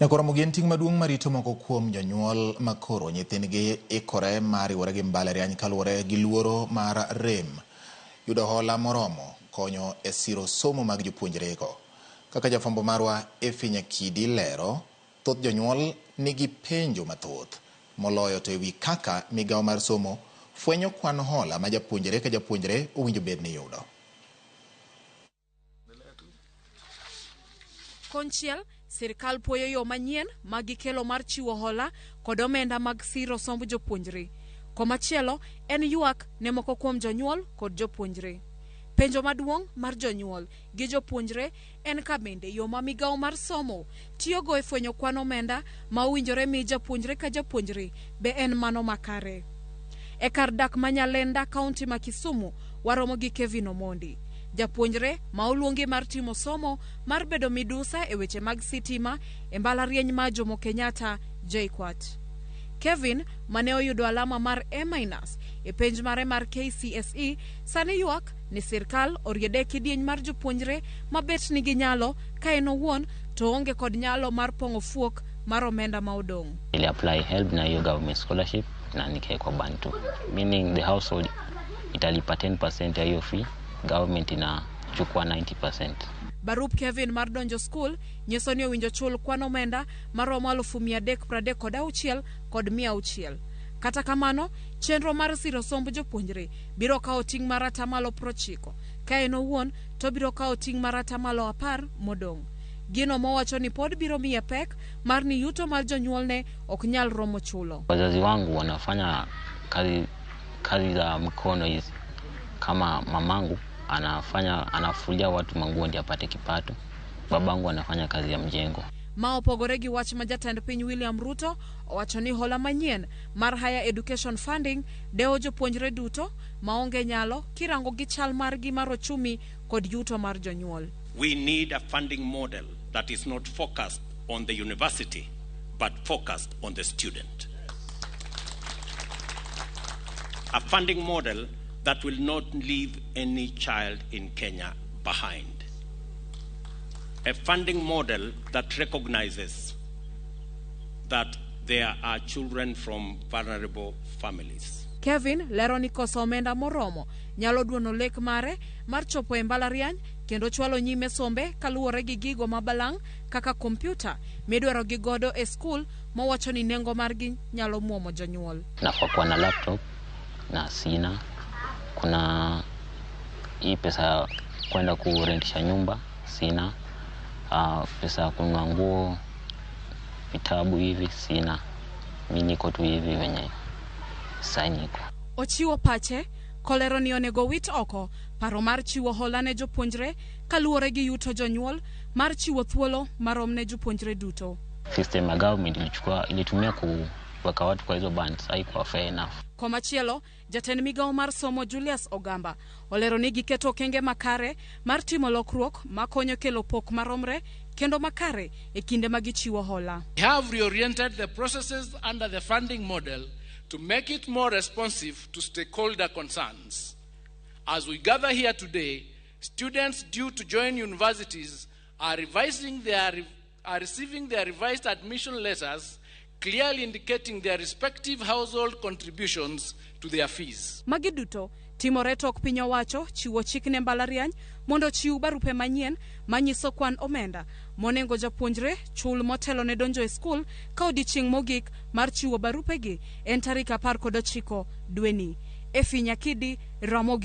Nyaka Ramogi en ting' maduong' marito moko kuom jonyuol makoro nyithindgi ikore mar riwore gi mbalariany kaluwore gi luoro mar rem yudo hola moromo konyo e siro somo mag jopuonjrego. Kaka jafwambo marwa Effie Nyakidi lero, thoth jonyuol nigi penjo mathoth moloyo to ewi kaka migawo mar somo fwenyo kwan hola ma japuonjre ka japuonjre owinjo bed ni yudo. Konchiel, sirkal puoyo yo manyien ma gikelo mar chiwo hola kod omenda mag siro somb jopuonjre. Komachielo en ywak ne moko kuom jonyuol kod jopuonjre. Penjo maduong' mar jonyuol gi jopuonjre en ka bende yo ma migawo mar somo tiyogo e fwenyo kwan omenda ma owinjore mi japuonjre ka japuonjre be en mano makare. E kar dak ma Nyalenda, kaunti ma Kisumu, waromo gi Kevin Omondi, japuonjre ma oluongi mar timo somo mar bedo midusa e weche mag sitima e mbalariany ma Jomo Kenyatta, JKUAT. Kevin, mane oyudo alama mar A- e penj mare mar KCSE, sani ywak ni sirkal oriede e kidieny mar jopuonjre ma bet nigi nyalo ka en owuon to oonge kod nyalo mar pong'o fuok mar omenda ma odong'. Nili apply HELB na hiyo government scholarship na nikawekwa band 2, meaning the household italipa 10% ya hiyo fee, government inachukua 90%. Barup Kevin mar donjo skul nyiso ni owinjo chul kwan omenda maromo 336,600. Kata kamano, chenro mar siro somb jopuonjre biro kawo ting' mar 90%, ka en owuon to biro kawo ting' mar 10% modong'. Gino mowacho ni pod biro miye pek mar ni yuto mar jonyuolne ok nyal romo chulo. Wazazi wangu wanafanya kazi, kazi za mkono hizi, kama mamangu anafanya anafulia watu manguo ndio apate kipato, babangu anafanya kazi ya mjengo. Ma opogore gi wach ma jatend piny William Ruto owacho ni hola manyien mar Higher Education Funding dewo jopuonjre duto maonge nyalo kirango gi chal margi mar ochumi kod yuto mar jonyuol. We need a funding model that is not focused on the university, but focused on the student. A funding model that will not leave any child in Kenya behind. A funding model that recognizes that there are children from vulnerable families. Kevin lero ni koso omenda moromo nyalo duono lek mare mar chopo e mbalariany kendo chwalo nyime sombe kaluwore gi gigo ma balang' kaka kompyuta midwaro gi godo e skul mowacho ni nengo margi nyalo muomo jonyuol. Nafaa kuwa na laptop na sina. Kuna hii pesa ya kwenda kurentisha nyumba sina. Pesa ya kununua nguo, vitabu hivi sina. Mi niko tu hivi venye sai niko. Ochiwo pache kolero ni onego wit oko paro mar chiwo hola ne jopuonjre kaluwore gi yuto jonyuol mar chiwo thuolo marom ne jopuonjre duto. System ya government ilichukua ilitumia kuweka watu kwa hizo bands haikuwa fair enough. Komachielo, jatend migawo mar somo Julius Ogamba olero ni giketo okenge makare mar timo lokruok makonyo kelo pok maromre kendo makare e kinde ma gichiwo hola. We have reoriented the processes under the funding model to make it more responsive to stakeholder concerns. As we gather here today, students due to join universities are receiving their revised admission letters, clearly indicating their respective household contributions to their fees. Magi duto timore tok piny owacho chiwo chik ne mbalariany mondo ochiw barupe manyien manyiso kwan omenda monengo japuonjre chul motelo ne donjo e skul ka odiechieng' mogik mar chiwo barupegi en tarik 19 dweni. Effie Nyakidi, Ramogi.